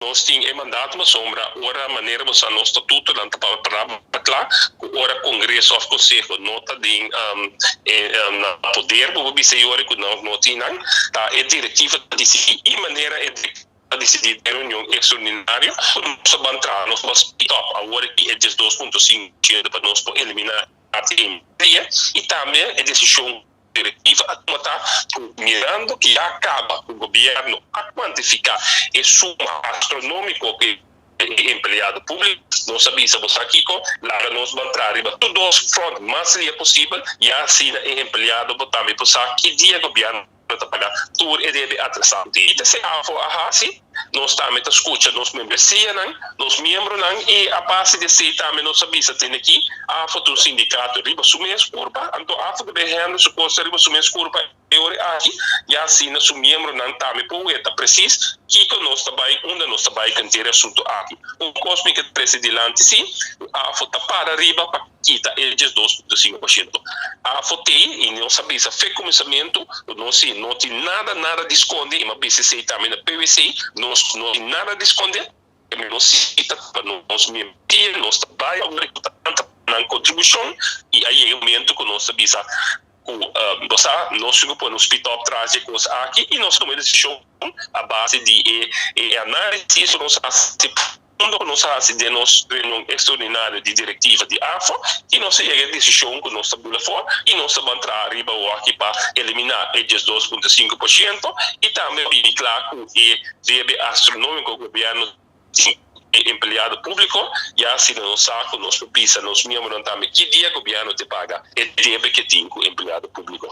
Nos tin e mandato pasobra ora manera bo sa nos statutonan ta para kla ku ora Kongreso òf Konseho no ta den na poder bo por bisa e ora ku nos no tin nan ta e direktiva ta disidí i manera e direktiva a disidí den reunion ekstraordinario ku nos ta ban traha nos ta ban split up awor aki e 12.5% pa nos por eliminá e i tambe e desishon Direktiva a tuma ta ku mirando ku ya kaba ku gobièrnu a kuantifiká e suma astronomiko ku e empleado públiko, nos a bisa bo sa kiko, laga nos ban traha riba tur dos front mas lia posibel, ya asina e empleado bo tambe por sa ki dia gobièrnu ta paga tur e debe atrasá. I ta esei afo a hasi. Nos tambe ta skucha nos membresianan, nos miembronan i a base di esei tambe nos a bisa tene aki afo ta un sindikato riba su mes kurpa, anto afo ta bay handle su kosnan riba su mes kurpa e ora aki, ya asina su miembronan tambe por weta presis kiko nos ta bay, unda nos ta bay kantera e asunto aki. Un kos mi ke trese dilanti si, ku afo ta para riba pa kita e 12.5%. Afo tei i nos a bisa fe kuminsamentu ku nos si no tin nada nada di skonde i mi a bisa esei tambe na PWC, nos no tin nada di skonde, nos si ta pa nos miembria, nos ta bai awor ku ta kanta nan kontribushon i a yega e momento ku nos ta bisa ku bo sa nos tin ku pone un spitòp tras di e kos aki i nos a tuma e desishon a base di e análisis ku nos a hasi. Unda ku nos a hasi den nos reunion ekstraordinario di direktiva di AFO i nos a yega e desishon ku nos ta bula for i nos ta ban traha riba wòki pa eliminá e 12.5% i tambe bini kla ku e debe astronómiko ku gobièrnu tin e empleado públiko, ya asina nos sa ku nos por bisa nos miembronan tambe ki dia gobièrnu te paga e debe ke tin ku empleado públiko.